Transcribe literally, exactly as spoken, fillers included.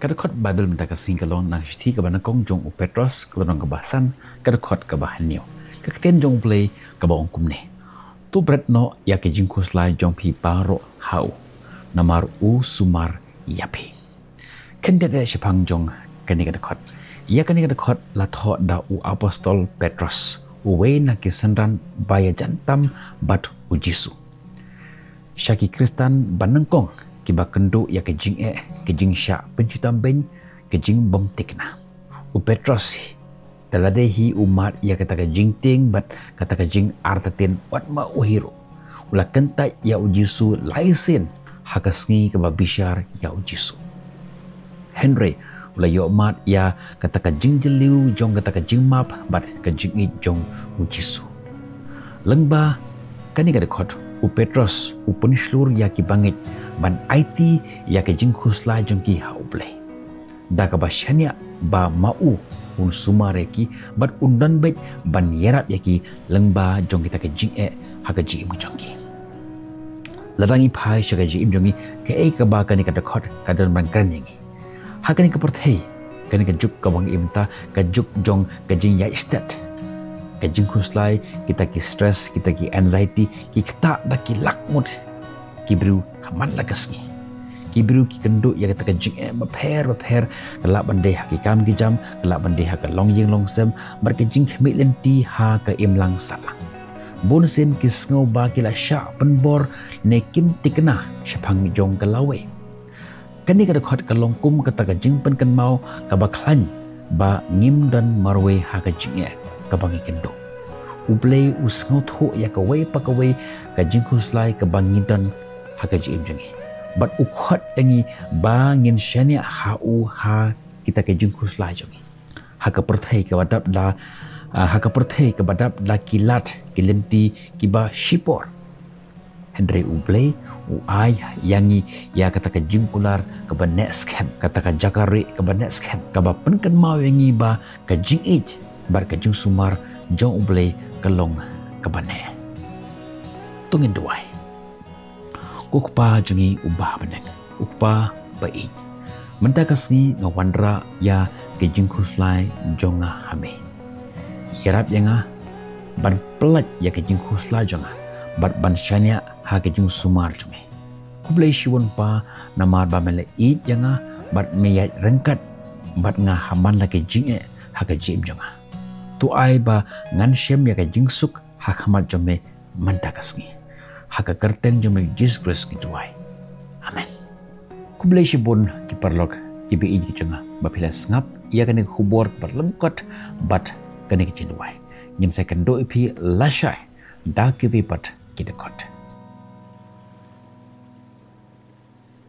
Ka dkhot Baibl mynta ka sngi ka long na ka shithi kaba nyngkong jong u Petros, ka lynnong kaba san, ka dkhot kaba hynñiew. Ka ktien jong U Blei kaba ong kumne: To bret noh ïa ki jingkhuslai jong phi baroh ha u, namar u sumar ïa phi. Khyndiat shaphang jong kane ka dkhot. Ïa kane ka dkhot la thoh da u apostol Petros, uwei na ki synran ba ïajan tam bad u Jisu. Sha ki Khristan ba nyngkong kiba kynduh ïa ka jingeh, ka jingshah pynshitom beiñ, ka jingbymthikna. U Petros te lada hi u mad ïa kata ka jingtieng bad kata ka jingartatien wat ma u hi ruh, u la kyntait ïa u Jisu lai sien ha ka sngi kaba bishar ïa u Jisu. Hynrei u la ïoh mad ïa kata ka jingjylliew jong kata ka jingmap bad ka jingïeit jong u Jisu. Lyngba kane ka dkhot, u Petros u pynshlur ïa ki bangeit ban aiti ïa ka jingkhuslai jong ki ha U Blei, da kaba shaniah ba ma u un sumar ïa ki bad un don beit ban ïarap ïa ki lyngba jong kita ki jingeh ha ka jingim jong ki. Lada ngi phai sha ka jingim jong ngi, kaei kaba kane ka dkhot ka don ban kren ïa ngi? Ha kane ka pyrthei, kane ka juk kaba ngi im mynta, ka juk jong ka jingïaid stet, ka jingkhuslai, kita ki stress, kita ki anxiety, ki ktah da ki lak mut ki briew ha man la ka sngi. Ki briew ki kynduh ïa kata ka jingeh bapher bapher, ka lah ban dei ha ki kam ki jam, ka lah ban dei ha ka longïing longsem, bad ka jingkhmih lynti ha ka imlang sahlang. Bun sien ki sngew ba ki la shah pynbor ne kim thikna shaphang jong ka lawei. Kane ka dkhot ka long kum kata ka jingpynkynmaw kaba khlaiñ ba ngim don marwei ha ka jingeh kaba ngi kynduh. U Blei u sngewthuh ïa kawei pa kawei ka jingkhuslai kaba ngi don ha ka jingim jong ngi, bad u khot ïa ngi ba ngin shaniah ha u ha kita ki jingkhuslai jong ngi. Ha ka pyrthei kaba dap da, ah, ha ka pyrthei kaba dap da ki lad ki lynti kiba shipor, hynrei U Blei u ai ïa ngi ïa kata ka jingkular kaba neh skhem, kata ka jaka rieh kaba neh skhem, kaba pynkynmaw ïa ngi ba ka jingïeit bad ka jingsumar jong U Blei ka long kaba neh. To ngin duwai. Ko Kpa jong ngi uba ha bneng, U Kpa ba ïeit, mynta ka sngi nga wanrah ïa ka jingkhuslai jong nga ha me. Ïarap ïa nga ban pyllait ïa ka jingkhuslai jong nga bad ban shaniah ha ka jingsumar jong me. Khublei shibun Pa, namar ba me la ïeit ïa nga bad me ïaid ryngkat bad nga ha man la ka jingeh ha ka jingim jong nga. To ai ba ngan shem ïa ka jingsuk ha khmat jong me mynta ka sngi. Ha ka kyrteng jong me Jisu Khrist ngi duwai. Amen. Khublei shibun ki paralok kiba ïeit ki jong nga ba phi la sngap ïa kane ka khubor ba lyngkot bad kane ka jingduwai. Ngin sa ïakynduh ïa phi lashai da kiwei pat ki dkhot.